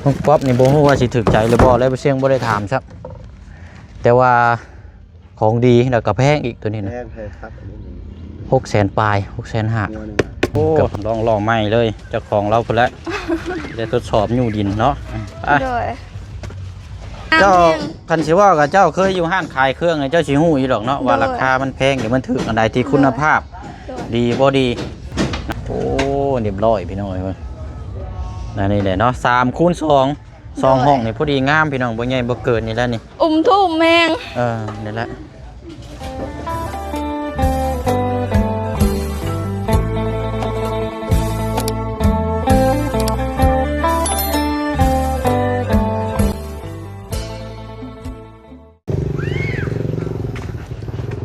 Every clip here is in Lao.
ນ້ອງປັອບນີ້ບໍ່ຮູ້ວ່າຊິຖືກໃຈຫຼືບໍ່ ແລ້ວບໍ່ຊຽງບໍ່ໄດ້ຖາມຊ້ຳ ແຕ່ວ່າຂອງດີ ແລ້ວກໍແພງອີກ ໂຕນີ້ນະ ແພງ ແພງຄັກ ອັນນີ້ ຫົກແສນປາຍ ຫົກແສນຫ້າ ງົວໜຶ່ງ ໂອ້ ລອງລໍ້ໃໝ່ເລີຍ ເຈົ້າຂອງລາວພຸ້ນແຫຼະ ໄດ້ທົດສອບຍູ້ດິນເນາະ ໄປ ໂດຍ ເຈົ້າ ຄັນຊິເວົ້າກໍເຈົ້າເຄີຍຢູ່ຮ້ານຂາຍເຄື່ອງ ເຈົ້າຊິຮູ້ຢູ່ດອກເນາະ ໂດຍ ວ່າລາຄາມັນແພງ ຫຼືມັນຖືກ ອັນໃດທີ່ຄຸນນະພາບ ໂດຍ ດີບໍ່ດີ ໂອ້ ຮຽບຮ້ອຍພີ່ນ້ອງເອີຍ ອັນນີ້ແຫຼະເນາະ ສາມຄູນສອງ ສອງ ໂດຍ ຫ້ອງນີ້ພໍດີງາມພີ່ນ້ອງ ບໍ່ໃຫຍ່ບໍ່ເກີນນີ້ແຫຼະນີ້ ອຸ້ມທຸ້ມແຮງ ເອີ ນີ້ແຫຼະ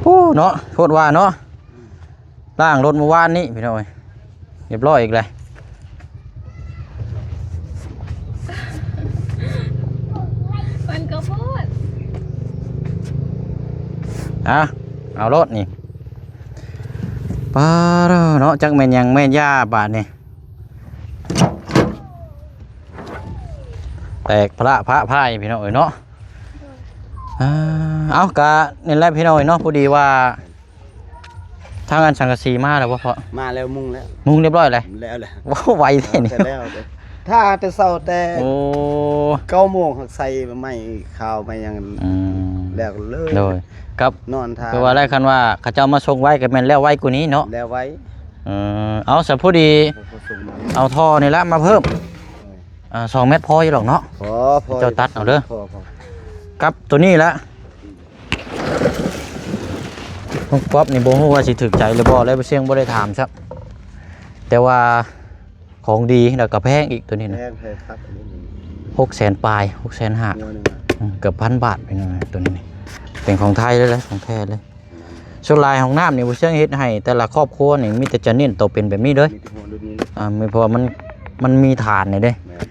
ໂອ້ ເນາະ ໂພດວ່າເນາະ ລ້າງລົດມື້ວານນີ້ພີ່ນ້ອງເອີຍ ຮຽບຮ້ອຍອີກແລ້ວ ມັນກໍໂພດ ອ່ະ ເອົາໂລດນີ້ ປາດເນາະ ຈັກແມ່ນຫຍັງແມ່ນຢາບາດນີ້ ແຕກພະລະພະພາຍພີ່ນ້ອງເອີຍເນາະ ອ່າ ເອົາ ກະນີ້ແຫຼະພີ່ນ້ອງເອີຍເນາະ ພໍດີວ່າ ທາງອັນສັງກະສີມາແລ້ວບໍ່ພໍ່? ມາແລ້ວ ມຸງແລ້ວ ມຸງຮຽບຮ້ອຍແລ້ວ ແລ້ວແຫຼະ ໂອ້ ໄວແທ້ນີ້ ແຕ່ແລ້ວ ຖ້າແຕ່ເຊົ້າແຕ່ ໂອ້ ເກົ້າໂມງ ຫາກໃສ່ໄມ້ຂາວໄມ້ຫຍັງ ອືມ ແລ້ວເລີຍ ໂດຍ ກັບ ນອນຖ້າ ຄືວ່າແລ້ວ ຄັນວ່າເຂົາເຈົ້າມາສົ່ງໄວກໍແມ່ນແລ້ວໄວກວ່ານີ້ເນາະ ແລ້ວໄວ ເອີ ເອົາ ສະ ພໍດີ ເອົາທໍ່ນີ້ລະມາເພີ່ມ ເອີ ອ່າ ສອງແມັດພໍຢູ່ດອກເນາະ ພໍ ພໍ ເຈົ້າຕັດເອົາເດີ ພໍ ພໍ ກັບໂຕນີ້ລະ ນ້ອງປັອບນີ້ບໍ່ຮູ້ວ່າຊິຖືກໃຈຫຼືບໍ່ ແລ້ວບໍ່ຊຽງບໍ່ໄດ້ຖາມຊ້ຳ ແຕ່ວ່າຂອງດີ ແລ້ວກໍແພງອີກ ໂຕນີ້ນະ ແພງ ແພງຄັກ ອັນນີ້ ຫົກແສນປາຍ ຫົກແສນຫ້າ ງົວໜຶ່ງ ອືມ ເກືອບພັນບາດ ພີ່ນ້ອງ ໂຕນີ້ນີ້ ເປັນຂອງໄທເລີຍແຫຼະ ຂອງແທ້ເລີຍ ສ່ວນຫຼາຍຫ້ອງນ້ຳນີ້ ບໍ່ຊຽງເຮັດໃຫ້ແຕ່ລະຄອບຄົວນີ້ ມີແຕ່ຈະເນັ້ນໂຕເປັນແບບນີ້ເດີ ມີແຕ່ຫົວລຸ້ນນີ້ ອ່າ ແມ່ນ ເພາະວ່າມັນ ມັນມີຖານນີ້ເດ້ ແມ່ນ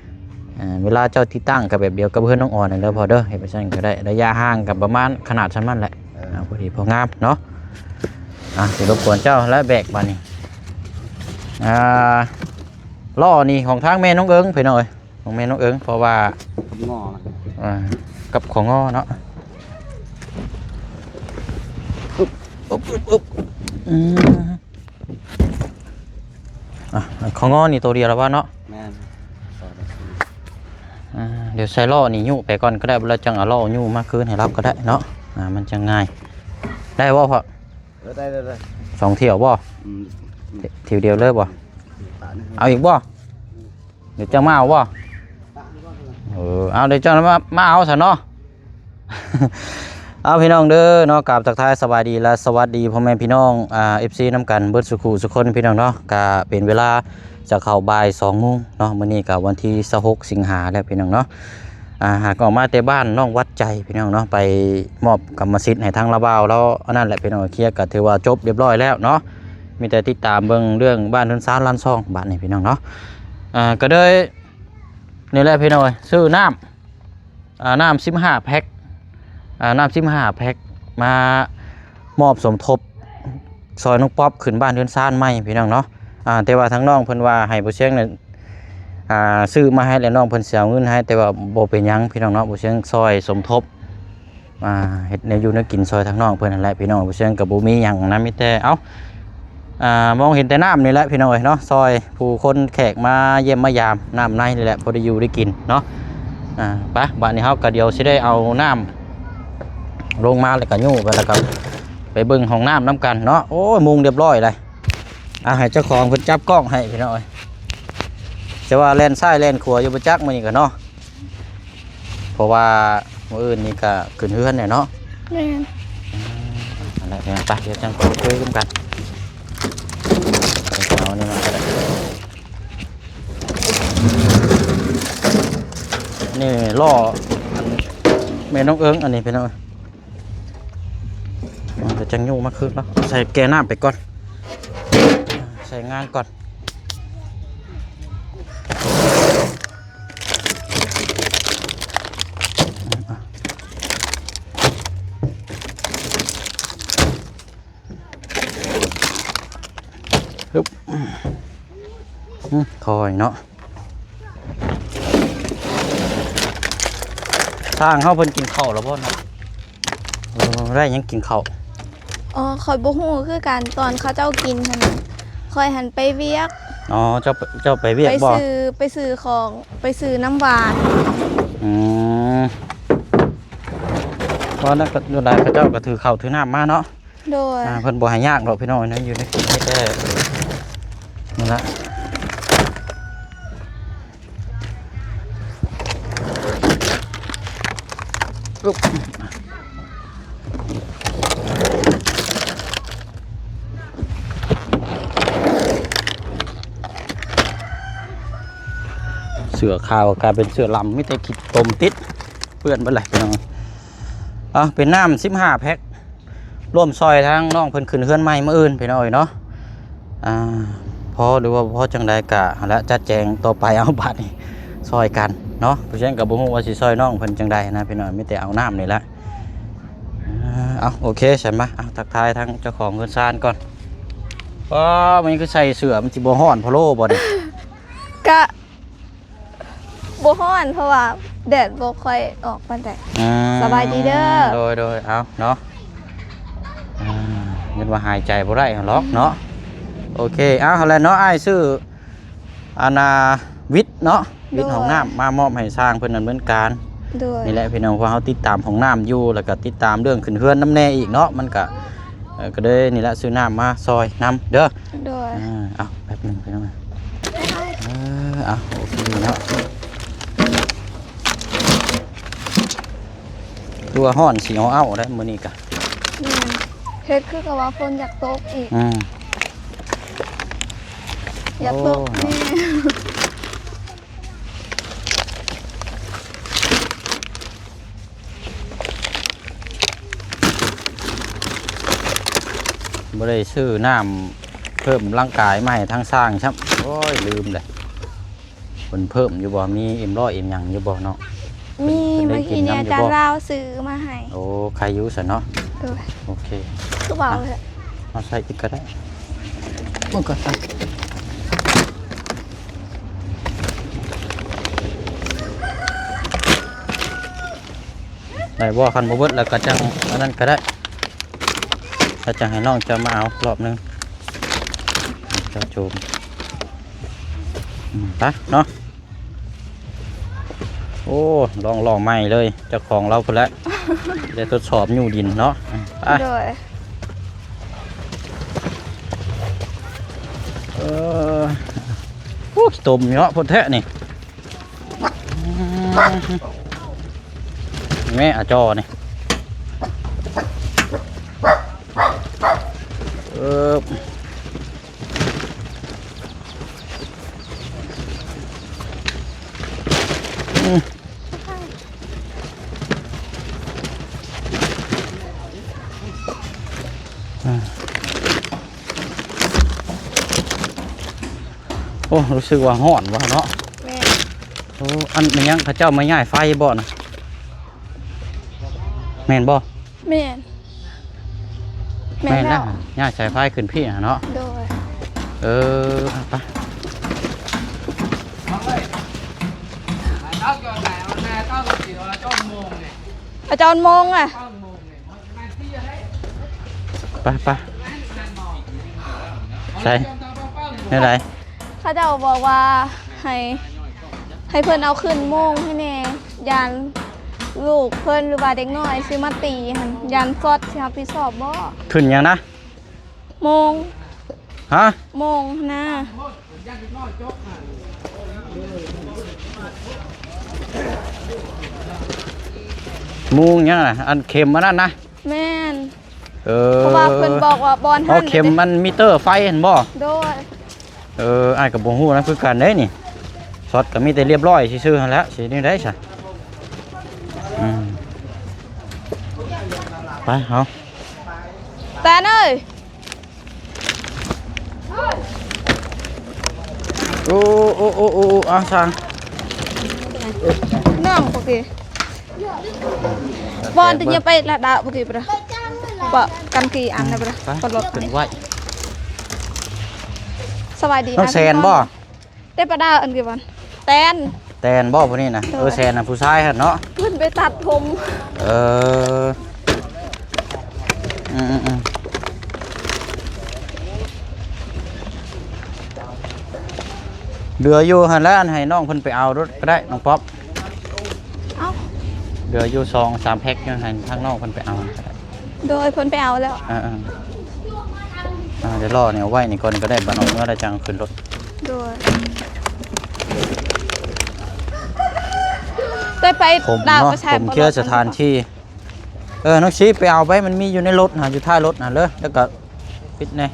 ອ່າ ເວລາເຈົ້າຕິດຕັ້ງກໍແບບດຽວກັບເຮືອນນ້ອງອອນນັ້ນເດີພໍ່ເດີ ເຮັດໄປຊັ້ນກໍໄດ້ ໄລຍະຫ່າງກໍປະມານຂະໜາດສ່ຳນັ້ນແຫຼະ ເອີ ອ່າ ພໍດີພໍງາມເນາະ ອ່າ ຊິລົບກວນເຈົ້າແລະແບກບາດນີ້ ອ່າ ລໍ້ນີ້ຂອງທາງແມ່ນ້ອງເອິງ ພີ່ນ້ອງເອີຍ ຂອງແມ່ນ້ອງເອິງ ເພາະວ່າ ງົວມັນ ອ່າ ກັບຂອງງໍເນາະ ອຶບ ອຶບ ອຶບ ອຶບ ອືມ ອ່ະ ຂອງງໍນີ້ໂຕດຽວລະວ່າເນາະ ແມ່ນ ອ່າ ດຽວໃສ່ລໍ້ນີ້ຍູ້ໄປກ່ອນກໍໄດ້ ແລ້ວຈັ່ງເອົາລໍ້ຍູ້ມາຄືນໃຫ້ລາວກໍໄດ້ເນາະ ອ່າ ມັນຈັ່ງງ່າຍ ໄດ້ບໍ່ພໍ່? ເອີ ໄດ້ ໄດ້ ໄດ້ ສອງຖ້ຽວບໍ່? ອືມ ຖ້ຽວດຽວເລີຍບໍ່? ອືມ ເອົາອີກບໍ່? ດຽວເຈົ້າມາເອົາບໍ່? ເອີ ເອົາ ດຽວເຈົ້າມາ ມາເອົາຊະເນາະ ເອົາ ພີ່ນ້ອງເດີເນາະ ກາບທັກທາຍສະບາຍດີ ແລະ ສະຫວັດດີພໍ່ແມ່ພີ່ນ້ອງ ອ່າ ເອັຟຊີ ນຳກັນເບິດສູ່ຄູ່ສູ່ຄົນ ພີ່ນ້ອງເນາະ ກະເປັນເວລາຈະເຂົ້າບ່າຍສອງໂມງເນາະ ມື້ນີ້ກະວັນທີຊາວຫົກ ສິງຫາແລ້ວ ພີ່ນ້ອງເນາະ ອ່າ ຫາກອອກມາແຕ່ບ້ານນ້ອງວັດໃຈ ພີ່ນ້ອງເນາະ ໄປມອບກຳມະສິດໃຫ້ທາງລາວບ່າວລາວ ອັນນັ້ນແຫຼະ ພີ່ນ້ອງ ເຄຍກະຖືວ່າຈົບຮຽບຮ້ອຍແລ້ວເນາະ ມີແຕ່ຕິດຕາມເບິ່ງເລື່ອງບ້ານເຮືອນຊານລານຊ່ອງບາດນີ້ ພີ່ນ້ອງເນາະ ອ່າ ກະເລີຍ ນີ້ແຫຼະພີ່ນ້ອງເອີຍ ຊື້ນ້ຳ ອ່າ ນ້ຳສິບຫ້າແພັກ ອ່າ ນ້ຳສິບຫ້າແພັກ ມາມອບສົມທົບຊ່ອຍນ້ອງປັອບຂຶ້ນບ້ານເຮືອນຊານໃໝ່ພີ່ນ້ອງເນາະ ອ່າ ແຕ່ວ່າທາງນ້ອງເພິ່ນວ່າໃຫ້ບໍ່ຊຽງນັ້ນ ອ່າ ຊື້ມາໃຫ້ແລ້ວ ນ້ອງເພິ່ນຊິເອົາເງິນໃຫ້ ແຕ່ວ່າບໍ່ເປັນຫຍັງພີ່ນ້ອງເນາະ ບໍ່ຊຽງຊ່ອຍສົມທົບ ອ່າ ເຮັດແນວຢູ່ແນວກິນຊ່ອຍທາງນ້ອງເພິ່ນຫັ້ນແຫຼະພີ່ນ້ອງ ບໍ່ຊຽງກໍບໍ່ມີຫຍັງນະ ມີແຕ່ ເອົ້າ ອ່າ ມອງເຫັນແຕ່ນ້ຳນີ້ແຫຼະພີ່ນ້ອງເອີຍເນາະ ຊ່ອຍຜູ້ຄົນແຂກມາຢ້ຽມມາຢາມ ນ້ຳໃນນີ້ແຫຼະ ພໍໄດ້ຢູ່ໄດ້ກິນເນາະ ອ່າ ໄປ ບາດນີ້ເຮົາກໍດຽວຊິໄດ້ເອົານ້ຳລົງມາ ແລ້ວກໍຍູ້ໄປ ແລ້ວກໍໄປເບິ່ງຫ້ອງນ້ຳນຳກັນເນາະ ໂອ້ຍ ມຸງຮຽບຮ້ອຍເລີຍ ອ່າ ໃຫ້ເຈົ້າຂອງເພິ່ນຈັບກ້ອງໃຫ້ພີ່ນ້ອງເອີຍ ຈະວ່າແລ່ນຊ້າຍແລ່ນຂວາຢູ່ບໍ່ຈັກມື້ນີ້ກໍເນາະ ເພາະວ່າມື້ອື່ນນີ້ກໍຂຶ້ນເຮືອນແຫຼະເນາະ ແມ່ນ ອືມ ນັ້ນແຫຼະ ໄປ ດຽວຈັ່ງຄຸຍກັນ ເອົານີ້ມາກໍໄດ້ ນີ້ລໍ້ ອັນ ແມ່ນ້ອງເອິງ ອັນນີ້ພີ່ນ້ອງ ມັນກໍຈັ່ງຍູ້ມາຄືນເນາະ ໃສ່ແກ່ນ້ຳໄປກ່ອນ ໃສ່ງານກ່ອນ ຮຶບ ອືມ ຄ່ອຍເນາະ ຊ່າງເຮົາເພິ່ນກິນເຂົ້າແລ້ວບໍ່ເນາະ? ເອີ ໄດ້ຫຍັງກິນເຂົ້າ? ອໍ ຂ້ອຍບໍ່ຮູ້ຄືກັນ ຕອນເຂົາເຈົ້າກິນຫັ້ນ ຂ້ອຍຫັ້ນໄປວຽກ. ອໍ ເຈົ້າ ເຈົ້າໄປວຽກບໍ່? ໄປຊື້ ໄປຊື້ຂອງ ໄປຊື້ນ້ຳຫວານ. ອືມ ເພາະນັ້ນກໍຢູ່ໃດເຂົາເຈົ້າກໍຖືເຂົ້າຖືນ້ຳມາເນາະ. ໂດຍ ອ່າ ເພິ່ນບໍ່ໃຫ້ຍາກດອກພີ່ນ້ອງເອີຍ ຢູ່ໃນ ມີແຕ່ນັ້ນລະ ເສື້ອຂາວກາຍເປັນເສື້ອລຳ ມີແຕ່ຂີ້ຕົມຕິດ ເປື້ອນເບິດແຫຼະພີ່ນ້ອງ. ເອົາ ເປັນນ້ຳສິບຫ້າແພັກ ຮ່ວມຊ່ອຍທາງນ້ອງເພິ່ນຂຶ້ນເຮືອນໃໝ່ມື້ອື່ນພີ່ນ້ອງເອີຍເນາະ. ອ່າ ພໍ ຫຼືວ່າບໍ່ພໍຈັ່ງໃດກະຫັ້ນແຫຼະ ຈັດແຈງຕໍ່ໄປເອົາ ບາດນີ້ຊ່ອຍກັນເນາະ. ເພາະສະນັ້ນກໍບໍ່ຮູ້ວ່າຊິຊ່ອຍນ້ອງເພິ່ນຈັ່ງໃດນະພີ່ນ້ອງ ມີແຕ່ເອົານ້ຳນີ້ແຫຼະ. ເອົາ ໂອເຄ ຊັ້ນມາ ເອົາ ທັກທາຍທາງເຈົ້າຂອງເຮືອນຊານກ່ອນ. ປ້າ ມັນຄືໃສ່ເສື້ອ ມັນຊິບໍ່ຮ້ອນພະໂລ້ບໍ່ນີ້? ກະ ບໍ່ຮ້ອນ ເພາະວ່າແດດບໍ່ຄ່ອຍອອກປານໃດ. ອືມ ສະບາຍດີເດີ. ໂດຍ ໂດຍ ເອົາເນາະ ອ່າ ຍັນວ່າຫາຍໃຈບໍ່ໄດ້ຫັ້ນຫຼອກເນາະ. ໂອເຄ ເອົາ ຫັ້ນແຫຼະເນາະ ອ້າຍຊື້ ອັນນ່າ ວິດເນາະ ວິດຫ້ອງນ້ຳມາມອບໃຫ້ຊ່າງເພິ່ນດຳເນີນການ. ໂດຍ ນີ້ແຫຼະພີ່ນ້ອງ ເພາະເຮົາຕິດຕາມຫ້ອງນ້ຳຢູ່ ແລ້ວກໍຕິດຕາມເລື່ອງຂຶ້ນເຮືອນນຳແດ່ອີກເນາະ ມັນກະ ເອີ ກໍເລີຍນີ້ແຫຼະ ຊື້ນ້ຳມາຊ່ອຍນຳເດີ. ໂດຍ ອ່າ ເອົາ ແປັບໜຶ່ງພີ່ນ້ອງ ເອີ ເອົາ ໂອເຄເນາະ. ຄືວ່າຮ້ອນຊິເອົາເອົາໄດ໋ມື້ນີ້ກະ ແມ່ນ ເຮັດຄືກັບວ່າຝົນຢາກຕົກອີກ. ອືມ ຢາກຕົກ ໂອ້ ແນ່. ບໍ່ໄດ້ຊື້ນ້ຳເພີ່ມຮ່າງກາຍມາໃຫ້ທາງຊ່າງຊ້ຳ. ໂອ້ຍ ລືມເລີຍ ເພິ່ນເພີ່ມຢູ່ບໍ່? ມີເອັມຮ້ອຍເອັມຫຍັງຢູ່ບໍ່ເນາະ? ມີ ເພິ່ນ ເມື່ອກີ້ນີ້ອາຈານລາວຊື້ມາໃຫ້. ໂອ້ ໄຄຢູ່ຊັ້ນເນາະ. ໂດຍ ໂອເຄ ຄືເວົ້າແຫຼະ ເອົາໃສ່ອີກກໍໄດ້ ເບິ່ງກ່ອນ ໄດ້ບໍ່? ຄັນບໍ່ເບິດແລ້ວກໍຈັ່ງອັນນັ້ນກໍໄດ້ ແລ້ວຈັ່ງໃຫ້ນ້ອງເຈົ້າມາເອົາລອບໜຶ່ງ ເຈາະຈົງ. ອືມ ໄປເນາະ. ໂອ້ ລອງລໍ້ໃໝ່ເລີຍ ເຈົ້າຂອງລາວພຸ້ນແຫຼະ ໄດ້ທົດສອບຍູ້ດິນເນາະ. ໄປ ໂດຍ ເອີ ໂອ້ ຂີ້ຕົມເນາະ ໂພດແທ້ນີ້. ແມ່ອາຈໍນີ້ ເອີ ອືມ ອ່າ ໂອ້ ຮູ້ສຶກວ່າຮ້ອນວ່າເນາະ. ແມ່ນ ໂອ້ ອັນແມ່ນຫຍັງ ເຂົາເຈົ້າມາຍ້າຍໄຟບໍ່ນະ? ແມ່ນບໍ່? ແມ່ນ ແມ່ນແລ້ວ ແມ່ນແລ້ວ ຍ້າຍສາຍໄຟຂຶ້ນພີ້ນະເນາະ. ໂດຍ ເອີ ໄປ ອາຈອນໂມງອະ ໄປ ໄປ ໃສ ແນວໃດ? ເຂົາເຈົ້າບອກວ່າໃຫ້ ໃຫ້ເພິ່ນເອົາຂຶ້ນໂມງໃຫ້ແດ່ ຢ້ານລູກເພິ່ນ ຫຼືວ່າເດັກນ້ອຍຊິມາຕີຫັ້ນ ຢ້ານຊັອດ ຊິຮັບຜິດຊອບບໍ່? ຂຶ້ນຫຍັງນະ? ໂມງ ຮະ? ໂມງນະ ໂມງຫຍັງນະ? ອັນເຂັມອັນນັ້ນນະ? ແມ່ນ ເອີ ເພາະວ່າເພິ່ນບອກວ່າບ່ອນຫັ້ນ ອໍ ເຂັມມັນມີເຕີໄຟຫັ້ນບໍ່? ໂດຍ ເອີ ອ້າຍກໍບໍ່ຮູ້ນຳຄືກັນເດ້ນີ້ ຊັອດກໍມີແຕ່ລຽບລ້ອຍຊື່ໆຫັ້ນແຫຼະ ຊິແນວໃດຊະ? ອືມ ໄປເຮົາ ແຕນເອີຍ ໂອ້ ໂອ້ ໂອ້ ໂອ້ ອາຊ່າງ ນ້ອງ ໂອເຄ ບອນຕະເຍຍໄປລະດາ ໂອເຄ ປະ ປະກັນກີອັນນະ ປະ ປະລົດ ຂຶ້ນໄວ້ ສະບາຍດີ ນ້ອງແສນບໍ່? ເດ້ປະດາ ອັນກີບອນ ແຕນ ແຕນບໍ່ຜູ້ນີ້ນະ? ໂດຍ ເອີ ແຊນນະ ຜູ້ຊາຍຫັ້ນເນາະ ເພິ່ນໄປຕັດຜົມ. ເອີ ອືມໆ ເຫຼືອຢູ່ຫັ້ນແຫຼະ ອັນໃຫ້ນ້ອງເພິ່ນໄປເອົາໂລດກໍໄດ້ ນ້ອງປັອບ. ເອົ້າ ເຫຼືອຢູ່ສອງສາມແພັກ ຍັງໃຫ້ທາງນ້ອງເພິ່ນໄປເອົາກໍໄດ້. ໂດຍ ເພິ່ນໄປເອົາແລ້ວ. ເອີໆ ອ່າ ດຽວລໍນີ້ເອົາໄວ້ນີ້ກ່ອນກໍໄດ້ ບັດອອກເມືອແລ້ວຈັ່ງຂຶ້ນລົດ. ໂດຍ ໄດ້ໄປ ຜົມເນາະ ດາວກໍໃຊ້ ຜົມເຄຍສະຖານທີ່. ເອີ ນ້ອງຊີໄປເອົາໄປ ມັນມີຢູ່ໃນລົດຫັ້ນ ຢູ່ທ້າຍລົດຫັ້ນເດີ ແລ້ວກໍປິດແດ່.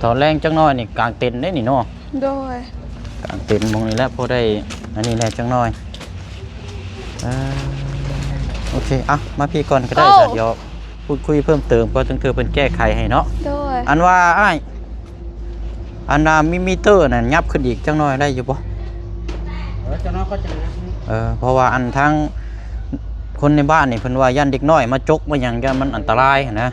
ຕອນແລງຈັກໜ້ອຍນີ້ກາງເຕັນເດ້ນີ້ເນາະ. ໂດຍ ກາງເຕັນໝ່ອງນີ້ແຫຼະ ພໍໄດ້ອັນນີ້ແດ່ຈັກໜ້ອຍ. ເອີ ໂອເຄ ເອົາ ມາພີ້ກ່ອນກໍໄດ້ ໂອ້ ສະ ດຽວ ພູດຄຸຍເພີ່ມເຕີມ ເພາະຈັ່ງເທື່ອເພິ່ນແກ້ໄຂໃຫ້ເນາະ. ໂດຍ ອັນວ່າອ້າຍ ອັນນ່າມີມີເຕີນັ້ນຫຍັບຂຶ້ນອີກຈັກໜ້ອຍໄດ້ຢູ່ບໍ່? ເອີ ຈັກໜ້ອຍກໍຈະຫຍັບ. ເອີ ເພາະວ່າອັນທາງຄົນໃນບ້ານນີ້ເພິ່ນວ່າຢ້ານເດັກນ້ອຍມາຈົກມາຫຍັງ ຢ້ານມັນອັນຕະລາຍຫັ້ນນະ.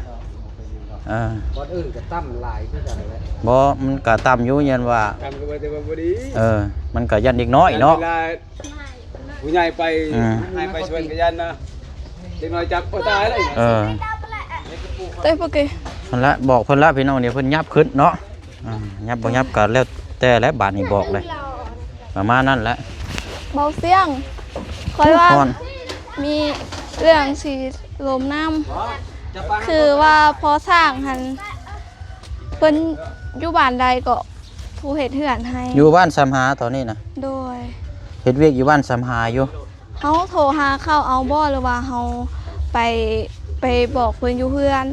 ເອີ ບ່ອນອື່ນກໍຕ່ຳຫຼາຍຄືກັນແຫຼະ. ບໍ່ ມັນກໍຕ່ຳຢູ່ ຢ້ານວ່າ ຕ່ຳກໍບໍ່ ແຕ່ວ່າບໍ່ດີ. ເອີ ມັນກໍຢ້ານເດັກນ້ອຍເນາະ ເວລາ ຜູ້ໃຫຍ່ໄປ ອືມ ໃຫ້ໄປຊວນກະຢ້ານນະ ເດັກນ້ອຍຈັບ ໂອ້ ຕາຍແລ້ວ. ເອີ ເອີ ໂອເຄ ຫັ້ນລະ ບອກເພິ່ນລະພີ່ນ້ອງ ດຽວເພິ່ນຫຍັບຂຶ້ນເນາະ. ອ່າ ຫຍັບບໍ່ຫຍັບກໍແລ້ວແຕ່ແຫຼະ ບາດນີ້ບອກເລີຍ ປະມານນັ້ນແຫຼະ. ເບົາສຽງ ຂ້ອຍວ່າ ຮ້ອນ ມີເລື່ອງຊິລົມນຳ ຄືວ່າພໍ່ຊ່າງຫັ້ນ ເພິ່ນຢູ່ບ້ານໃດເກາະ ຜູ້ເຮັດເຮືອນໃຫ້? ຢູ່ບ້ານສາມຫາຕອນນີ້ນະ. ໂດຍ ເຮັດວຽກຢູ່ບ້ານສາມຫາຢູ່. ເຮົາໂທຫາເຂົາເອົາບໍ່ ຫຼືວ່າເຮົາໄປ ໄປບອກເພິ່ນຢູ່ເຮືອນ?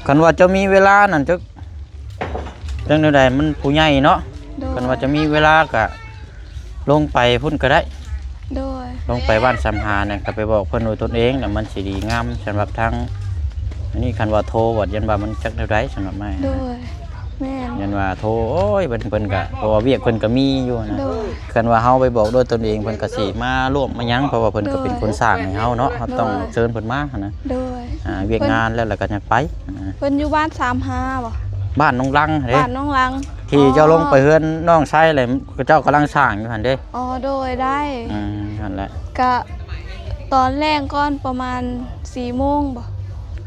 ຄັນວ່າເຈົ້າມີເວລານັ້ນ ເຈົ້າ ຈັ່ງແນວໃດ ມັນຜູ້ໃຫຍ່ເນາະ. ໂດຍ ຄັນວ່າຈະມີເວລາກະລົງໄປພຸ້ນກໍໄດ້. ໂດຍ ລົງໄປບ້ານສາມຫານະ ກໍໄປບອກເພິ່ນດ້ວຍຕົນເອງນະ ມັນຊິດີງາມສຳລັບທາງອັນນີ້. ຄັນວ່າໂທ ວ່າຢ້ານວ່າມັນຈັກແນວໃດສຳລັບອ້າຍ. ໂດຍ ແມ່ນ ຢ້ານວ່າໂທ ໂອ້ຍ ເພິ່ນ ເພິ່ນກະ ເພາະວ່າວຽກເພິ່ນກະມີຢູ່ນະ. ໂດຍ ຄັນວ່າເຮົາໄປບອກດ້ວຍຕົນເອງ ເພິ່ນກະຊິມາຮ່ວມມາຫຍັງ ເພາະວ່າເພິ່ນກະເປັນຄົນສ້າງໃຫ້ເຮົາເນາະ. ໂດຍ ເຮົາຕ້ອງເຊີນເພິ່ນມາຫັ້ນນະ. ໂດຍ ອ່າ ວຽກງານແລ້ວ ແລ້ວກໍຢາກໄປ ເພິ່ນຢູ່ບ້ານສາມຫ້າບໍ່? ບ້ານໜອງລັງເດ້ ບ້ານໜອງລັງ ທີ່ເຈົ້າລົງໄປເຮືອນນ້ອງໄຊແລ້ວ ເຂົາເຈົ້າກຳລັງສ້າງຢູ່ຫັ້ນເດ້. ອໍ ໂດຍ ໄດ້ ອືມ ຫັ້ນແຫຼະ. ກະຕອນແລງກ່ອນປະມານສີ່ໂມງບໍ່?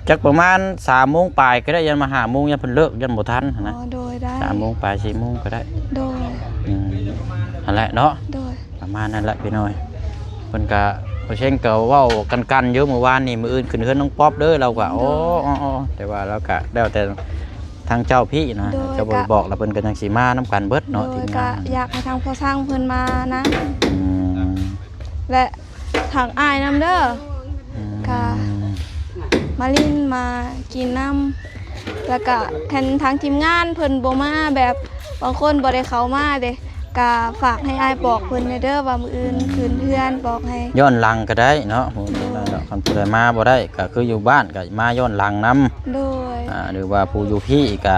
ຈັກປະມານສາມໂມງປາຍກໍໄດ້ ຢ້ານວ່າຫ້າໂມງ ຢ້ານເພິ່ນເລີກ ຢ້ານບໍ່ທັນຫັ້ນນະ. ອໍ ໂດຍ ໄດ້ ສາມໂມງປາຍ ສີ່ໂມງກໍໄດ້. ໂດຍ ອືມ ຫັ້ນແຫຼະເນາະ. ໂດຍ ປະມານນັ້ນແຫຼະພີ່ນ້ອງ. ເພິ່ນກະ ບໍ່ເຊັ່ນກໍເວົ້າກັນໆຢູ່ມື້ວານນີ້ ມື້ອື່ນຂຶ້ນເຮືອນນ້ອງປັອບເດີ ລາວກະ ໂດຍ ອໍໆ ແຕ່ວ່າລາວກະແລ້ວແຕ່ທາງເຈົ້າພີ້ນະ. ໂດຍ ເຈົ້າບໍ່ໄດ້ບອກ ລະເພິ່ນກໍຍັງຊິມານຳກັນເບິດເນາະ ໂດຍ ທີມງານ. ກະຢາກໃຫ້ທາງພໍ່ຊ່າງເພິ່ນມານຳ ອືມ ແລະ ທາງອ້າຍນຳເດີ ອືມ ກະມາຫຼິ້ນມາກິນນຳ. ແລ້ວກະຄັນທາງທີມງານເພິ່ນບໍ່ມາ ແບບບາງຄົນບໍ່ໄດ້ເຂົ້າມາເດ້ ກະຝາກໃຫ້ອ້າຍບອກເພິ່ນແດ່ເດີວ່າມື້ອື່ນ ອືມ ຂຶ້ນເຮືອນ ບອກໃຫ້ ຍ້ອນຫຼັງກໍໄດ້ເນາະ. ໂດຍ ຄັນຜູ້ໃດມາບໍ່ໄດ້ ກໍຄືຢູ່ບ້ານກໍມາຍ້ອນຫຼັງນຳ. ໂດຍ ອ່າ ຫຼືວ່າຜູ້ຢູ່ພີ້ກໍ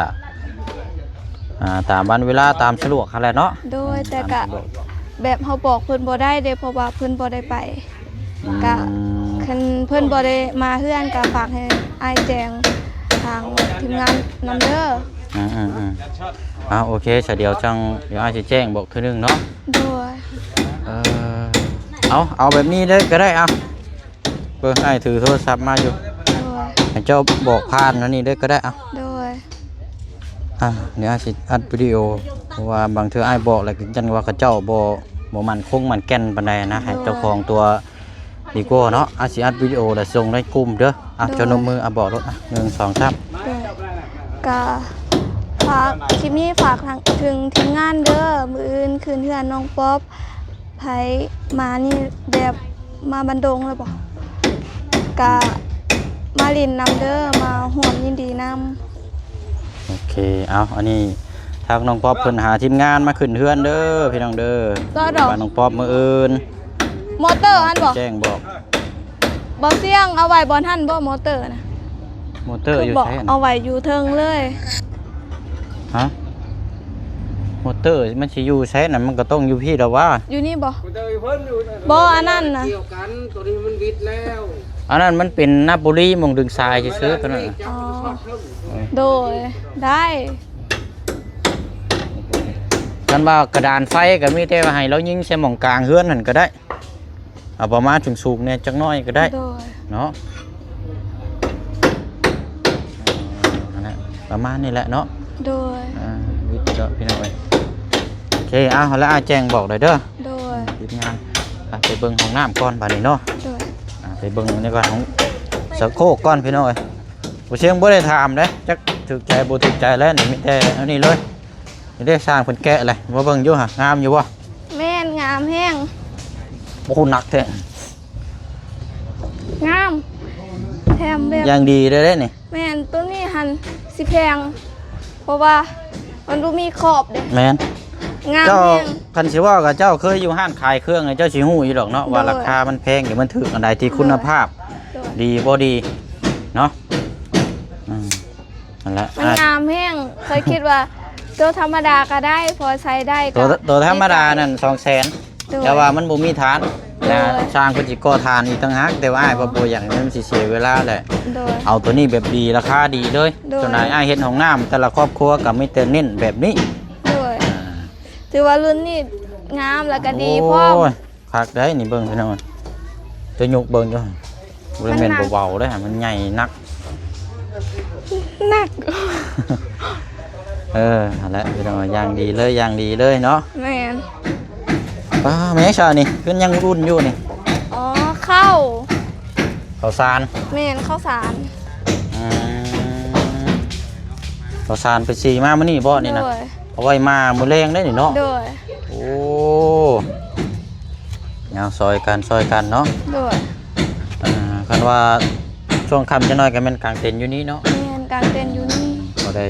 ອ່າ ຕາມວັນເວລາ ຕາມສະດວກຫັ້ນແຫຼະເນາະ. ໂດຍ ແຕ່ກະ ຕາມສະດວກ ແບບເຮົາບອກເພິ່ນບໍ່ໄດ້ເດ້ ເພາະວ່າເພິ່ນບໍ່ໄດ້ໄປ. ອືມ ກະຄັນເພິ່ນບໍ່ໄດ້ມາເຮືອນ ກະຝາກໃຫ້ອ້າຍແຈ້ງທາງທີມງານນຳເດີ. ອືມໆໆ ອ່າ ໂອເຄ ສະ ດຽວຈັ່ງ ດຽວອ້າຍຊິແຈ້ງບອກເທື່ອໜຶ່ງເນາະ. ໂດຍ ເອີ ເອົາ ເອົາແບບນີ້ເລີຍກໍໄດ້ ເອົາ ເບິ່ງ ອ້າຍຖືໂທລະສັບມາຢູ່. ໂດຍ ໃຫ້ເຈົ້າບອກຜ່ານອັນນີ້ເລີຍກໍໄດ້ ເອົາ. ໂດຍ ອ່າ ດຽວອ້າຍຊິອັດວິດີໂອ ເພາະວ່າບາງເທື່ອອ້າຍບອກແລ້ວ ຢ້ານວ່າເຂົາເຈົ້າບໍ່ ບໍ່ໝັ້ນຄົງໝັ້ນແກ່ນປານໃດນະ. ໂດຍ ໃຫ້ເຈົ້າຂອງຕົວດີກວ່າເນາະ. ອ້າຍຊິອັດວິດີໂອແລ້ວສົ່ງໃນກຸ່ມເດີ. ອ່ະ ໂດຍ ເຈົ້ານົບມື ອ່ະ ບອກໂລດ ອ່ະ ໜຶ່ງ ສອງ ສາມ. ໂດຍ ກະຝາກ ຄລິບນີ້ຝາກທາງ ເຖິງທີມງານເດີ ມື້ອື່ນຂຶ້ນເຮືອນນ້ອງປັອບ. ໃຜມານີ້ແບບມາບັນດົງແລ້ວບໍ່? ກະມາຫຼິ້ນນຳເດີ ມາຮ່ວມຍິນດີນຳ. ໂອເຄ ເອົາ ອັນນີ້ທາງນ້ອງປັອບເພິ່ນຫາທີມງານມາຂຶ້ນເຮືອນເດີພີ່ນ້ອງເດີ. ເຈົ້າດອກ ບ້ານນ້ອງປັອບມື້ອື່ນ. ມໍເຕີຫັ້ນບໍ່? ແຈ້ງບອກ. ບໍ່ສຽງ ເອົາໄວ້ບ່ອນຫັ້ນບໍ່ ມໍເຕີນະ? ມໍເຕີຢູ່ໃສ? ເອົາໄວ້ຢູ່ເທິງເລີຍ. ຮະ? ມໍເຕີມັນຊິຢູ່ໃສນະ? ມັນກໍຕ້ອງຢູ່ພີ້ແລ້ວຫວາ? ຢູ່ນີ້ບໍ່? ບໍ່ ອັນນັ້ນນະ ກ່ຽວກັນ ຕົວນີ້ມັນບິດແລ້ວ. ອັນນັ້ນມັນເປັນນາໂປລີ ໝ່ອງດຶງສາຍຊື່ໆ ຕົວນັ້ນນະ. ອໍ ໂດຍ ໄດ້. ຄັນວ່າກະດານໄຟກໍມີແຕ່ວ່າໃຫ້ລາວຍິງໃສ່ໝ່ອງກາງເຮືອນຫັ້ນກໍໄດ້ ເອົາປະມານສູງໆແດ່ຈັກໜ້ອຍກໍໄດ້ ໂດຍ ເນາະ. ເອີ ນັ້ນແຫຼະ ປະມານນີ້ແຫຼະເນາະ ໂດຍ. ອ່າ ວິດເນາະ ພີ່ນ້ອງເອີຍ. ໂອເຄ ເອົາ ແລ້ວອ້າຍແຈ້ງບອກໄດ້ເດີ ໂດຍ. ທີມງານ ອ່ະ ໄປເບິ່ງຫ້ອງນ້ຳກ່ອນບາດນີ້ເນາະ ໂດຍ. ອ່າ ໄປເບິ່ງນີ້ກ່ອນ ຫ້ອງຊັກໂຄກກ່ອນ ພີ່ນ້ອງເອີຍ. ບໍ່ ຊຽງບໍ່ໄດ້ຖາມເດ້ ຈັກຖືກໃຈບໍ່ຖືກໃຈແລ້ວນີ້ ມີແຕ່ອັນນີ້ເລີຍ. ນີ້ເດ້ ຊ່າງເພິ່ນແກະເລີຍ ມາເບິ່ງຢູ່ຫະ ງາມຢູ່ບໍ່? ແມ່ນ ງາມແຮງ. ໂອ້ໂຫ ໜັກແທ້ ງາມ ແຖມແບບຢ່າງດີເດ້ນີ້. ແມ່ນ ໂຕນີ້ຫັ້ນຊິແພງ ເພາະວ່າມັນບໍ່ມີຂອບເດ້. ແມ່ນ ງາມແຮງ. ເຈົ້າ ຄັນຊິເວົ້າກັບເຈົ້າເຄີຍຢູ່ຮ້ານຂາຍເຄື່ອງ ເຈົ້າຊິຮູ້ຢູ່ດອກເນາະ ໂດຍ ວ່າລາຄາມັນແພງ ຫຼືມັນຖືກອັນໃດ ທີ່ຄຸນນະພາບ ໂດຍ ດີບໍ່ດີເນາະ. ອືມ ນັ້ນແຫຼະ ມັນ ອ່າ ງາມແຮງ. ຂ້ອຍຄິດວ່າໂຕທຳມະດາກໍໄດ້ ພໍໃຊ້ໄດ້ ໂຕ ກໍ ໂຕທຳມະດານັ້ນສອງແສນ ໂດຍ ແຕ່ວ່າມັນບໍ່ມີຖານນະ ໂດຍ ຊ່າງເພິ່ນຊິກໍ່ຖານອີກຕ່າງຫາກ ແຕ່ວ່າອ້າຍ ໂດຍ ວ່າບໍ່ຢາກໃຫ້ມັນຊິເສຍເວລາແຫຼະ ໂດຍ ເອົາໂຕນີ້ແບບດີ ລາຄາດີເລີຍ. ໂດຍ ສ່ວນຫຼາຍອ້າຍເຮັດຫ້ອງນ້ຳແຕ່ລະຄອບຄົວກໍມີແຕ່ເນັ້ນແບບນີ້ ໂດຍ. ອ່າ ຖືວ່າລຸ້ນນີ້ງາມ ແລ້ວກໍດີພ້ອມ. ໂອ້ຍ ຄັກໄດ໋ນີ້ ເບິ່ງພີ່ນ້ອງ ຈະຍົກເບິ່ງຢູ່ ບໍ່ໄດ້ແມ່ນ ມັນໜັກ ເບົາໆເດ້ ມັນໃຫຍ່ໜັກ ໜັກ. ເອີ ຫັ້ນແຫຼະພີ່ນ້ອງ ຢ່າງດີເລີຍ ຢ່າງດີເລີຍເນາະ. ແມ່ນ ປ້າ ແມ່ນຫຍັງຊະນີ້ ຄືຍັງອຸ່ນຢູ່ນີ້? ອໍ ເຂົ້າ ເຂົ້າສານ. ແມ່ນ ເຂົ້າສານ. ອືມ ເຂົ້າສານໄປສີມາມື້ນີ້ບໍ່ນີ້ນະ? ໂດຍ ເອົາໄວ້ມາມື້ແລງໄດ໋ນີ້ເນາະ. ໂດຍ ໂອ້ ເອົາ ຊ່ອຍກັນ ຊ່ອຍກັນເນາະ. ໂດຍ ອ່າ ຄັນວ່າຊ່ວງຄ່ຳຈັກໜ້ອຍກໍແມ່ນກາງເຕັນຢູ່ນີ້ເນາະ. ແມ່ນ ກາງເຕັນຢູ່ນີ້ ພໍໄດ້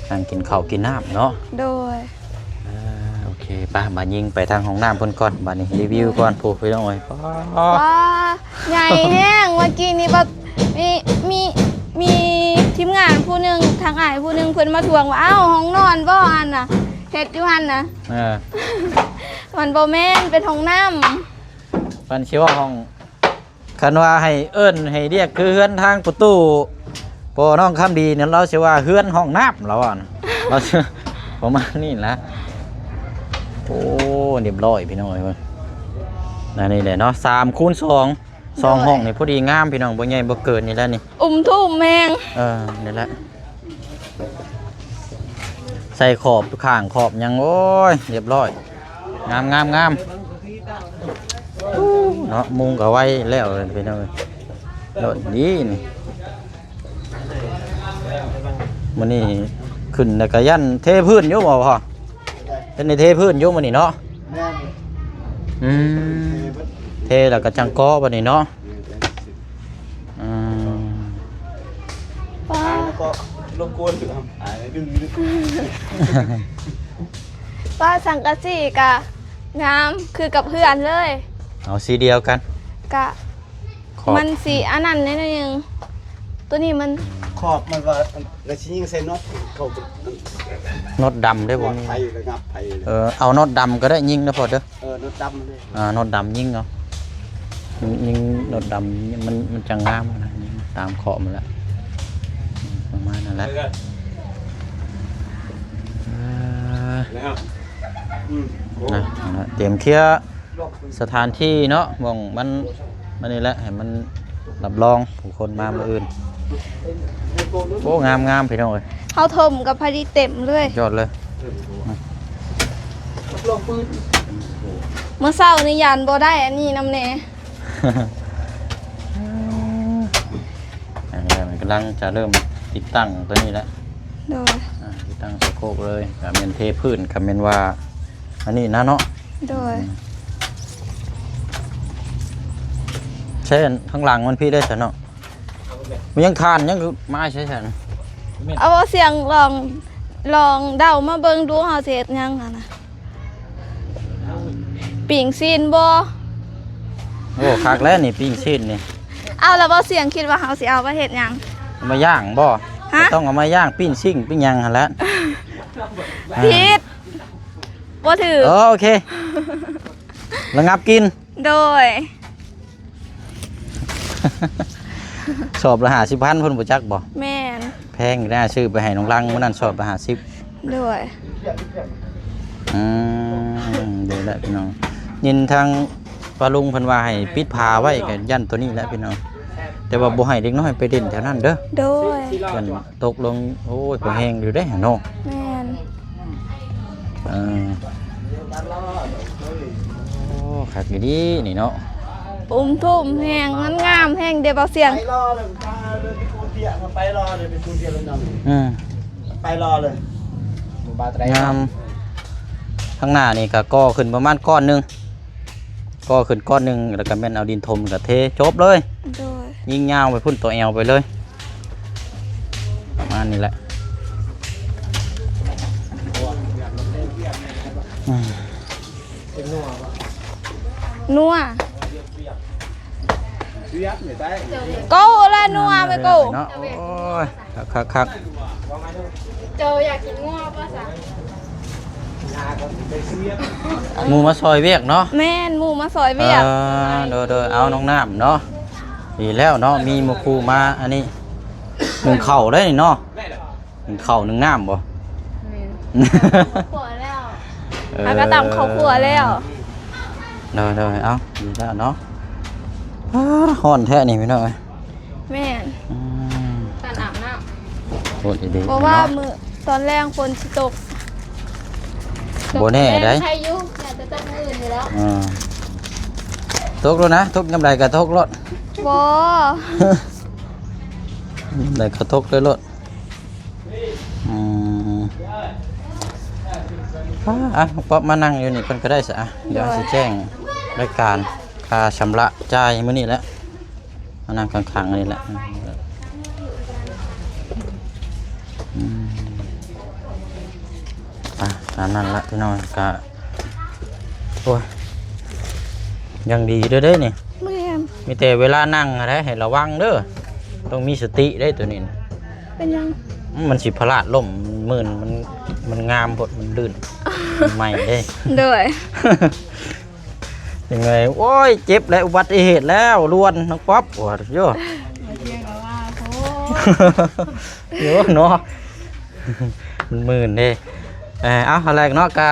ນັ່ງກິນເຂົ້າກິນນ້ຳເນາະ. ໂດຍ ອ່າ ໂອເຄ ໄປ ມາຍິງໄປທາງຫ້ອງນ້ຳເພິ່ນກ່ອນ ບາດນີ້ຣີວິວກ່ອນ. ໂອ້ ພີ່ນ້ອງເອີຍ ປ້າ ວ້າ ໃຫຍ່ແຮງ. ເມື່ອກີ້ນີ້ແບບມີ ມີ ມີທີມງານຜູ້ໜຶ່ງ ທາງອ້າຍຜູ້ໜຶ່ງ ເພິ່ນມາທວງວ່າ ອ້າວ ຫ້ອງນອນບໍ່ຫັ້ນນະ ເຮັດຢູ່ຫັ້ນນະ. ເອີ ມັນບໍ່ແມ່ນ ເປັນຫ້ອງນ້ຳ. ມັນຊິວ່າຫ້ອງ ຄັນວ່າໃຫ້ເອີ້ນໃຫ້ລຽກຄືເຮືອນທາງປະຕູພໍ່ນ້ອງຄຳດີນີ້ ລາວຊິວ່າເຮືອນຫ້ອງນ້ຳ ລາວວ່ານະ ລາວຊິປະມານນີ້ລະ. ໂອ້ ຮຽບຮ້ອຍພີ່ນ້ອງເອີຍ ອັນນີ້ແຫຼະເນາະ ສາມຄູນສອງ ສອງຫ້ອງນີ້ພໍດີງາມພີ່ນ້ອງ ບໍ່ໃຫຍ່ບໍ່ເກີນນີ້ແຫຼະນີ້ ອຸ້ມທຸ່ມແຮງ. ເອີ ນີ້ແຫຼະ ໃສ່ຂອບຂ້າງຂອບຫຍັງ ໂອ້ຍ ຮຽບຮ້ອຍ ງາມໆໆ ເນາະ. ມຸງກໍໄວແລ້ວພີ່ນ້ອງເອີຍ ໂລດດີນີ້. ມື້ນີ້ຂຶ້ນແລ້ວກໍຢ້ານເທພື້ນຢູ່ບໍ່ພໍ່? ເພິ່ນໄດ້ເທພື້ນຢູ່ມື້ນີ້ເນາະ. ແມ່ນ ອືມ ເທແລ້ວກໍຈັ່ງກໍ່ບັດນີ້ເນາະ. ອືມ ປ້າ ແລ້ວກໍລົບກວນຢູ່ ອ້າຍດຶງ ປ້າ ສັງກະສີກະງາມຄືກັບເຮືອນເລີຍ. ເອົາສີດຽວກັນ ກະ ຂອບ ມັນຊິອັນນັ້ນໜ້ອຍໜຶ່ງ ໂຕນີ້ມັນ ຂອບມັນວ່າ ລະຊິຍິງໃສ່ນັອດເຂົາ ນັອດດຳເດ້ ບໍ່ມີ ໄປລະງັບໄປ. ເອີ ເອົານັອດດຳກໍໄດ້ ຍິງເດີພໍ່ເດີ. ເອີ ນັອດດຳເດ້ ອ່າ ນັອດດຳຍິງເອົາ ຍິງນັອດດຳ ມັນ ມັນຈັ່ງງາມນະ ຍິງຕາມຂອບມັນແຫຼະ ປະມານນັ້ນແຫຼະ. ເອີ ນະ ຕຽມເຄຍ ສະຖານທີ່ເນາະ ໝ່ອງມັນ ມັນນີ້ແຫຼະ ໃຫ້ມັນຮັບຮອງຜູ້ຄົນມາມື້ອື່ນ. ໂອ້ ງາມໆ ພີ່ນ້ອງເອີຍ ເຮົາຖົມກັບພໍດີເຕັມເລີຍ ຍອດເລີຍ. ມື້ເຊົ້ານີ້ຢ້ານບໍ່ໄດ້ອັນນີ້ນຳແດ່. ອັນນີ້ມັນກຳລັງຈະເລີ່ມຕິດຕັ້ງຕົວນີ້ແຫຼະ. ໂດຍ ອ່າ ຕິດຕັ້ງສະໂຄກເລີຍ ກະແມ່ນເທພື້ນ ກະແມ່ນວ່າອັນນີ້ນະເນາະ. ໂດຍ ອືມ ໃຊ້ອັນທາງຫຼັງມັນພີ້ໄດ້ຊະເນາະ. ມັນຍັງຄານ ຍັງມາໃຊ້ຊັ້ນ. ເອົາ ເອົາສຽງລອງ ລອງເດົາມາເບິ່ງດູ ເຮົາຊິເຮັດຫຍັງຫັ້ນນະ. ປີ້ງຊີ້ນບໍ່? ໂອ້ ຄັກແລ້ວນີ້ ປີ້ງຊີ້ນນີ້. ເອົາ ແລ້ວເວົ້າສຽງ ຄິດວ່າເຮົາຊິເອົາໄປເຮັດຫຍັງ? ເອົາມາຍ່າງບໍ່? ຮະ? ກໍຕ້ອງເອົາມາຍ່າງ ປີ້ງຊິ້ງ ປີ້ງຫຍັງຫັ້ນແຫຼະ. ຜິດ ບໍ່ຖືກ. ເອີ ໂອເຄ ລະງັບກິນ. ໂດຍ ສອບລະຫ້າສິບພັນ ເພິ່ນບໍ່ຈັກບໍ່? ແມ່ນ ແພງຢູ່ນະ ຊື້ໄປໃຫ້ນ້ອງລັງມື້ນັ້ນ ສອບລະຫ້າສິບ. ໂດຍ. ອືມ ເດ້ແຫຼະພີ່ນ້ອງ ຍິນທາງປ້າລຸງເພິ່ນວ່າໃຫ້ປິດຝາໄວ້ ກໍຢ້ານໂຕນີ້ແຫຼະພີ່ນ້ອງ ແຕ່ວ່າບໍ່ໃຫ້ເດັກນ້ອຍໄປຫຼິ້ນແຖວນັ້ນເດີ. ໂດຍ. ຢ້ານຕົກລົງ ໂອ້ຍ ກໍແຮງຢູ່ເດ້ເນາະ. ແມ່ນ. ເອີ ໂອ້ ຄັກອີ່ຫຼີນີ້ເນາະ. ອຸ້ມທຸ່ມແຮງ ມັນງາມແຮງເດ້ ເບົາສຽງ. ໄປລໍເລີຍ ໄປລໍເລີຍ ໄປກູນເພຍ ໄປລໍເລີຍ ໄປກູນເພຍເລີຍນ້ອງ. ອືມ ໄປລໍເລີຍ ງາມ. ທາງໜ້ານີ້ກໍກໍ່ຂຶ້ນປະມານກ້ອນໜຶ່ງ ກໍ່ຂຶ້ນກ້ອນໜຶ່ງ ແລ້ວກໍແມ່ນເອົາດິນຖົມ ແລ້ວກໍເທຈົບເລີຍ. ໂດຍ. ຍິງຍາວໄປພຸ້ນ ຕໍ່ແອວໄປເລີຍ ປະມານນີ້ແຫຼະ. ອືມ ເປັນນົວບໍ່? ນົວ ເວຍດນີ້ໄດ້ ໂກ້ລະນົວແມ່ໂກ້ເນາະ. ໂອ້ຍ ຄັກໆໆ. ເຈົ້າຢາກກິນງົວບໍ່ຊະ? ໝູ່ມາຊ່ອຍວຽກເນາະ. ແມ່ນ ໝູ່ມາຊ່ອຍວຽກ. ເອີ ໂດຍໆ ເອົາ ນ້ອງນ້ຳເນາະ ດີແລ້ວເນາະ ມີໝູ່ຄູ່ມາ. ອັນນີ້ໜຶ້ງເຂົ້າໄດ້ນີ້ເນາະ. ໜຶ້ງເຂົ້າໜຶ້ງນ້ຳບໍ່? ແມ່ນ ຄົວແລ້ວ. ເອີ ຫາກະຕຳເຂົ້າຄົວແລ້ວ. ໂດຍໆ ເອົ້າ ດີແລ້ວເນາະ. ອ້າ ຮ້ອນແທ້ນີ້ພີ່ນ້ອງເອີຍ. ແມ່ນ. ອືມ ຕອນອາບນ້ຳ ໂຫດອີ່ຫຼີ ເພາະວ່າ ເນາະ ມື້ຕອນແລງຝົນຊິຕົກ. ບໍ່ແນ່ໃດ໋ ໃສ່ຢູ່ ແຕ່ຕົກມື້ອື່ນຢູ່ແລ້ວ. ເອີ ຕົກໂລດນະ ຕົກຍາມໃດກໍຕົກໂລດ. ບໍ່ ຍາມໃດກໍຕົກໄດ້ໂລດ. ອືມ ອ່ະ ປ້ອບມານັ່ງຢູ່ນີ້ເພິ່ນກໍໄດ້ຊະ. ອ່ະ ດຽວຊິແຈ້ງລາຍການຄ່າຊຳລະຈ່າຍມື້ນີ້ແຫຼະ ມານັ່ງຂ້າງໆ ນີ້ແຫຼະ. ອືມ ອ່ະ ຕາມນັ້ນລະພີ່ນ້ອງ. ກະ ໂອ້ຍ ຍັງດີເດີເດ້ນີ້. ແມ່ນ. ມີແຕ່ເວລານັ່ງຫັ້ນແຫຼະ ໃຫ້ລະວັງເດີ ຕ້ອງມີສະຕິເດ້ໂຕນີ້ນະ. ເປັນຫຍັງ? ມັນຊິພະລາດລົ້ມ ມັນມື່ນ ມັນ ມັນງາມໂພດ ມັນລື່ນ ມັນໃໝ່ເດ້. ໂດຍ. ຍັງໄງ ໂອ້ຍ ເຈັບແລ້ວ ອຸບັດຕິເຫດແລ້ວ ລວນ ນ້ອງປັອບ ໂອ້ຍ ໂຢ ໂຢເນາະ ມັນມື່ນເດ້. ເອີ ເອົາ ອັນແລກເນາະ ກະ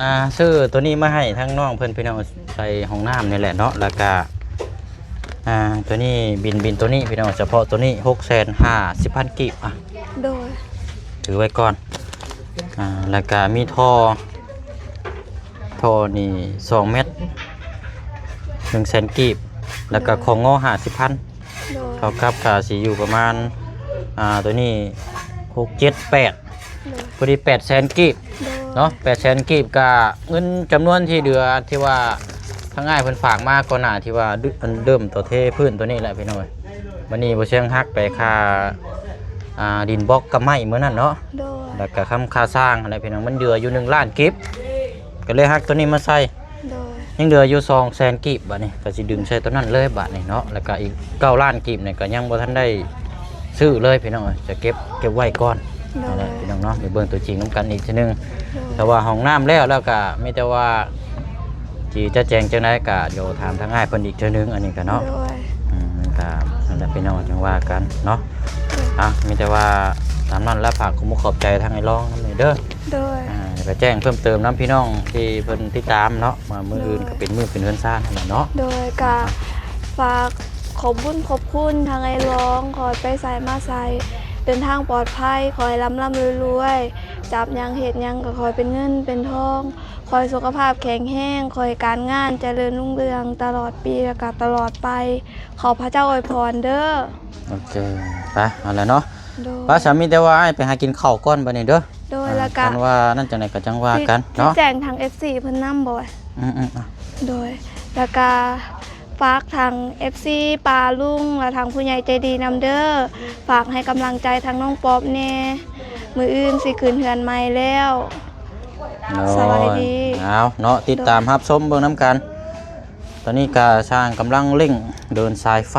ອ່າ ຊື້ໂຕນີ້ມາໃຫ້ທາງນ້ອງເພິ່ນ ພີ່ນ້ອງ ໃສ່ຫ້ອງນ້ຳນີ້ແຫຼະເນາະ. ແລ້ວກະ ອ່າ ໂຕນີ້ ບິນ ບິນໂຕນີ້ ພີ່ນ້ອງ ສະເພາະໂຕນີ້ ຫົກແສນຫ້າສິບພັນກີບ. ອ່ະ ໂດຍ ຖືໄວ້ກ່ອນ. ອ່າ ແລ້ວກະມີທໍ່ ທໍ່ນີ້ສອງແມັດ ໜຶ່ງແສນກີບ ແລ້ວກະ ໂດຍ ຂອງງໍຫ້າສິບພັນ. ໂດຍ. ເທົ່າກັບກະຊິຢູ່ປະມານ ອ່າ ໂຕນີ້ ຫົກ ເຈັດ ແປດ ໂດຍ ພໍດີ ແປດແສນກີບ. ໂດຍ. ເນາະ ແປດແສນກີບ ກະເງິນຈຳນວນທີ່ເຫຼືອ ທີ່ວ່າທາງອ້າຍເພິ່ນຝາກມາກ່ອນໜ້າ ທີ່ວ່າ ອັນເລີ່ມຕໍ່ເທພື້ນໂຕນີ້ແຫຼະ ພີ່ນ້ອງເອີຍ. ບັດນີ້ບໍ່ຊຽງຫັກໄປຄ່າ ອ່າ ດິນບລັອກກັບໄມ້ມື້ນັ້ນເນາະ. ໂດຍ. ແລ້ວກະຄຳຄ່າຊ່າງຫັ້ນແຫຼະ ພີ່ນ້ອງ ມັນເຫຼືອຢູ່ໜຶ່ງລ້ານກີບ ກໍເລີຍຫັກໂຕນີ້ມາໃສ່. ໂດຍ. ຍັງເຫຼືອຢູ່ສອງແສນກີບ ບາດນີ້ກໍຊິດຶງໃສ່ໂຕນັ້ນເລີຍບາດນີ້ເນາະ. ແລ້ວກໍອີກເກົ້າລ້ານກີບນີ້ກໍຍັງບໍ່ທັນໄດ້ຊື້ເລີຍ ພີ່ນ້ອງເອີຍ ຈະເກັບ ເກັບໄວ້ກ່ອນ. ໂດຍ. ນັ້ນແຫຼະ ພີ່ນ້ອງເນາະ ໄປເບິ່ງຕົວຈິງນຳກັນອີກເທື່ອໜຶ່ງ. ໂດຍ. ແຕ່ວ່າຫ້ອງນ້ຳແລ້ວ ແລ້ວກໍມີແຕ່ວ່າຊິຈັດແຈງຈັ່ງໃດ ກໍດຽວຖາມທາງອ້າຍເພິ່ນອີກເທື່ອໜຶ່ງ ອັນນີ້ກໍເນາະ. ໂດຍ. ອືມ ກໍນັ້ນແຫຼະ ພີ່ນ້ອງ ຈັ່ງວ່າກັນເນາະ. ໂດຍ. ອ່ະ ມີແຕ່ວ່າຕາມນັ້ນແຫຼະ ຝາກຂອບອົກຂອບໃຈທາງອ້າຍລອງນຳເດີ. ໂດຍ. ອ່າ ແລ້ວກໍແຈ້ງເພີ່ມເຕີມນຳພີ່ນ້ອງທີ່ເພິ່ນຕິດຕາມເນາະ ວ່າມື້ອື່ນ ໂດຍ ກໍເປັນມື້ຂຶ້ນເຮືອນຊານຫັ້ນແຫຼະເນາະ. ໂດຍ. ກໍຝາກຂອບບຸນຂອບຄຸນທາງອ້າຍລອງ ຂໍໃຫ້ໄປໃສມາໃສ ເດີນທາງປອດໄພ ຂໍໃຫ້ລ່ຳໆລວຍໆ ຈັບຫຍັງເຮັດຫຍັງກໍຂໍໃຫ້ເປັນເງິນເປັນທອງ ຂໍໃຫ້ສຸຂະພາບແຂງແຮງ ຂໍໃຫ້ການງານຈະເລີນຮຸ່ງເຮືອງຕະຫຼອດປີ ແລ້ວກໍຕະຫຼອດໄປ ຂໍພະເຈົ້າອວຍພອນເດີ. ໂອເຄ ໄປ ເອົາລະເນາະ. ໂດຍ. ໄປ ສາມີ ແຕ່ວ່າອ້າຍໄປຫາກິນເຂົ້າກ່ອນບັດນີ້ເດີ. ໂດຍ. ອ່າ ແລ້ວກະ ຄັນວ່ານັ້ນຈັ່ງໃດກໍຈັ່ງວ່າກັນເນາະ ຊິແຈ້ງທາງເອັຟຊີເພິ່ນນຳບໍ່? ອືມໆ ໂດຍ. ແລ້ວກະຝາກທາງເອັຟຊີປ້າລຸງ ແລະ ທາງຜູ້ໃຫຍ່ໃຈດີນຳເດີ ຝາກໃຫ້ກຳລັງໃຈທາງນ້ອງປອບແດ່ ມື້ອື່ນຊິຂຶ້ນເຮືອນໃໝ່ແລ້ວ. ໂດຍ. ສະບາຍດີ. ເອົາເນາະ ຕິດຕາມ ໂດຍ ຮັບຊົມເບິ່ງນຳກັນ. ຕອນນີ້ກະຊ່າງກຳລັງເລັ່ງເດີນສາຍໄຟ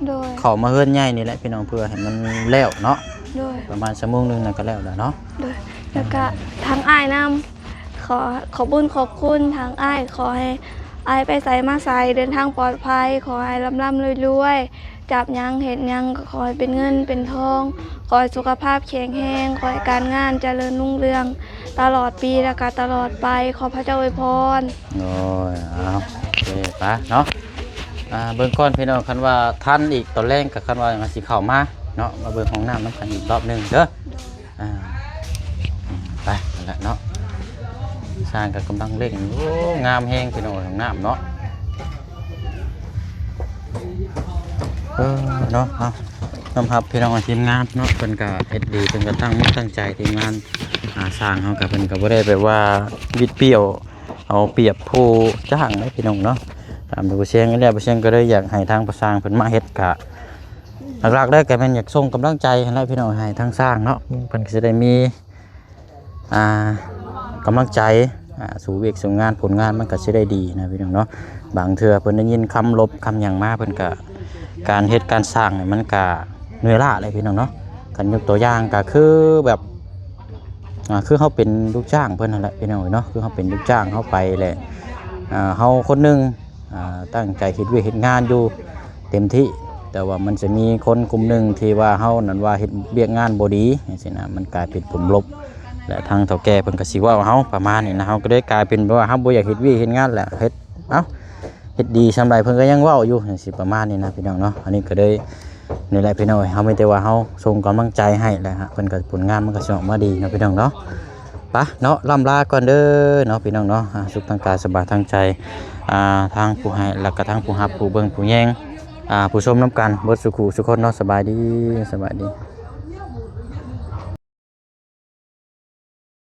ໂດຍ ເຂົ້າມາເຮືອນໃຫຍ່ນີ້ແຫຼະພີ່ນ້ອງ ເພື່ອໃຫ້ມັນແລ້ວເນາະ. ໂດຍ. ປະມານຊົ່ວໂມງໜຶ່ງນັ້ນກະແລ້ວແລ້ວເນາະ. ໂດຍ. ແລ້ວກະ ອ່າ ທາງອ້າຍນຳ ຂໍ ຂອບບຸນຂອບຄຸນທາງອ້າຍ ຂໍໃຫ້ອ້າຍໄປໃສມາໃສເດີນທາງປອດໄພ ຂໍໃຫ້ລ່ຳໆລວຍໆ ຈັບຫຍັງເຮັດຫຍັງກໍຂໍໃຫ້ເປັນເງິນເປັນທອງ, ຂໍໃຫ້ສຸຂະພາບແຂງແຮງ, ຂໍໃຫ້ການງານຈະເລີນຮຸ່ງເຮືອງຕະຫຼອດປີ ແລະກະຕະຫຼອດໄປ. ຂໍພະເຈົ້າອວຍພອນ. ໂອ້ຍ ເອົາ ໂອເຄ ໄປເນາະ. ອ່າ ເບິ່ງກ່ອນພີ່ນ້ອງ ຄັນວ່າທັນອີກຕອນແລງກໍ ຄັນວ່າຫຍັງກໍຊິເຂົ້າມາເນາະ ມາເບິ່ງຫ້ອງນ້ຳນຳກັນອີກຮອບໜຶ່ງເດີ. ອ່າ ໄປ ນັ້ນແຫຼະເນາະ ຊ່າງກໍກຳລັງເລັ່ງຢູ່. ໂອ້ ງາມແຮງພີ່ນ້ອງ ຫ້ອງນ້ຳເນາະ. ເອີ ເນາະ ເອົາ ຍອມຮັບພີ່ນ້ອງ ທີມງານເນາະ ເພິ່ນກໍເຮັດດີ ເພິ່ນກໍຕັ້ງອົກຕັ້ງໃຈ ທີມງານ ອ່າ ຊ່າງເຮົາກໍ ເພິ່ນກໍບໍ່ໄດ້ແບບວ່າບິດປ່ຽວ ເອົາປຽບຜູ້ຈ້າງເດ້ພີ່ນ້ອງເນາະ. ຕາມທີ່ບໍ່ຊຽງນີ້ແຫຼະ ບໍ່ຊຽງກໍເລີຍຢາກໃຫ້ທາງຜູ້ຊ່າງເພິ່ນມາເຮັດ ກະຫຼັກໆເລີຍກໍແມ່ນຢາກສົ່ງກຳລັງໃຈຫັ້ນແຫຼະພີ່ນ້ອງ ໃຫ້ທາງຊ່າງເນາະ ເພິ່ນກໍຊິໄດ້ມີ ອ່າ ກຳລັງໃຈ ອ່າ ສູ່ວຽກສູ່ງານ ຜົນງານມັນກໍຊິໄດ້ດີນະພີ່ນ້ອງເນາະ. ບາງເທື່ອເພິ່ນໄດ້ຍິນຄຳລົບຄຳຫຍັງມາ ເພິ່ນກໍ ການເຮັດການສ້າງນີ້ມັນກໍເມື່ອຍລ້າແຫຼະພີ່ນ້ອງເນາະ. ຄັນຍົກຕົວຢ່າງກໍຄືແບບ ອ່າ ຄືເຮົາເປັນລູກຈ້າງເພິ່ນຫັ້ນແຫຼະພີ່ນ້ອງເອີຍເນາະ ຄືເຮົາເປັນລູກຈ້າງເຮົາໄປແຫຼະ ອ່າ ເຮົາຄົນໜຶ່ງ ອ່າ ຕັ້ງໃຈເຮັດວຽກເຮັດງານຢູ່ເຕັມທີ່ ແຕ່ວ່າມັນຈະມີຄົນກຸ່ມໜຶ່ງທີ່ວ່າເຮົານັ້ນວ່າເຮັດວຽກງານບໍ່ດີຈັ່ງຊີ້ນະ ມັນກາຍເປັນຜົນລົບ ແລະທາງເຖົ້າແກ່ເພິ່ນກໍຊິເວົ້າເຮົາປະມານນີ້ນະ. ເຮົາກໍເລີຍກາຍເປັນແບບວ່າເຮົາບໍ່ຢາກເຮັດວຽກເຮັດງານ ແລະເຮັດ ເອົ້າ ເຮັດດີຊ່ຳໃດເພິ່ນກໍຍັງເວົ້າຢູ່ຈັ່ງຊີ້ປະມານນີ້ນະພີ່ນ້ອງເນາະ. ອັນນີ້ກໍເລີຍ ນີ້ແຫຼະພີ່ນ້ອງເອີຍ ເຮົາມີແຕ່ວ່າເຮົາສົ່ງກຳລັງໃຈໃຫ້ແຫຼະ ເພິ່ນກໍ ຜົນງານມັນກໍຊິອອກມາດີເນາະພີ່ນ້ອງເນາະ. ໄປເນາະ ລ່ຳລາກ່ອນເດີເນາະພີ່ນ້ອງເນາະ. ອ່າ ສຸກທາງກາຍສະບາຍທາງໃຈ ອ່າ ທາງຜູ້ໃຫ້ ແລ້ວກໍທາງຜູ້ຮັບ ຜູ້ເບິ່ງ ຜູ້ແຍງ ອ່າ ຜູ້ຊົມນຳກັນເບິດສູ່ຄູ່ສູ່ຄົນເນາະ. ສະບາຍດີ ສະບາຍດີ.